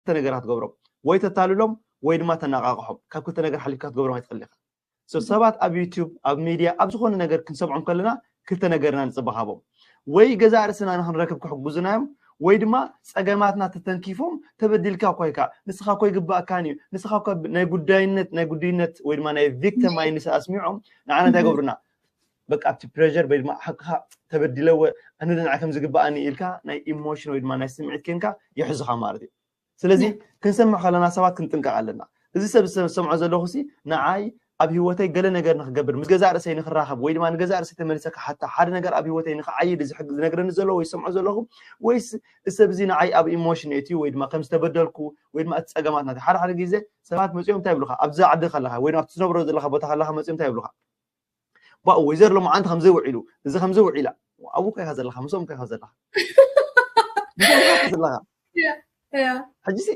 ክልተ ነገራት ትገብሮም። ወይ ተታልሎም ወይ ድማ ተነቓቕሖም። ካብ ክልተ ነገር ሓሊፍካ ክትገብሮም ኣይትኽእል ኢኻ። So ሰባት ኣብ ዩቲዩብ፣ ኣብ ሚድያ፣ ኣብ ዝኾነ ነገር ክንሰምዖም ከለና ክልተ ነገርና ንፅበኻቦም። ወይ ገዛእ ርእስና ንክንረክብ ክሕግዙና እዮም፣ ወይ ድማ ፀገማትና ተተንኪፎም፣ ተበዲልካ እኳ ኢካ፣ ንስኻ እኮ ይግባእካን እዩ፣ ንስኻ እኮ ናይ ጉዳይነት ናይ ጉድይነት ወይ ድማ ናይ ቪክቲማይንስ ኣስሚዖም ንዓና እንታይ ገብሩና? በቃ ኣብቲ ፕሬር ወይ ድማ ሓቅኻ ተበዲለወ ኣነ ንዓ ከም ዝግባኣኒ ኢልካ ናይ ኢሞሽን ወይ ድማ ናይ ስምዒት ኬንካ ይሕዙኻ ማለት እዩ። ስለዚ ክንሰምዕ ከለና ሰባት ክንጥንቀቕ ኣለና። እዚ ሰብ ዝሰምዖ ዘለኹ ሲ ንዓይ ኣብ ህይወተይ ገለ ነገር ንክገብር፣ ምስ ገዛእ ርእሰይ ንክራኸብ ወይ ድማ ንገዛእ ርእሰይ ተመሊሰ ክሓታ፣ ሓደ ነገር ኣብ ህይወተይ ንክዓይድ ዝሕግ- ዝነግረኒ ዘሎ ወይ ዝሰምዖ ዘለኹ፣ ወይስ እዚ ሰብ እዚ ንዓይ ኣብ ኢሞሽን የእትዩ ወይ ድማ ከም ዝተበደልኩ ወይ ድማ እቲ ጸገማት ናተይ። ሓደ ሓደ ግዜ ሰባት መጺኦም እንታይ ይብሉኻ? ኣብዚ ዓዲ ከለኻ ወይ ድማ ኣብቲ ትነብሮ ዘለኻ ቦታ ከለኻ መጺኦም እንታይ ይብሉኻ? ባኡ ወይዘር ሎማዓንቲ ከምዚ ውዒሉ፣ እዚ ከምዚ ውዒላ። ኣብኡ እኮ ኢኻ ዘለኻ፣ ምስኦም እኮ ኢኻ ዘለኻ። ምስኦም ኢኻ ዘለኻ። ያ፣ ያ። ሕጂ ሲ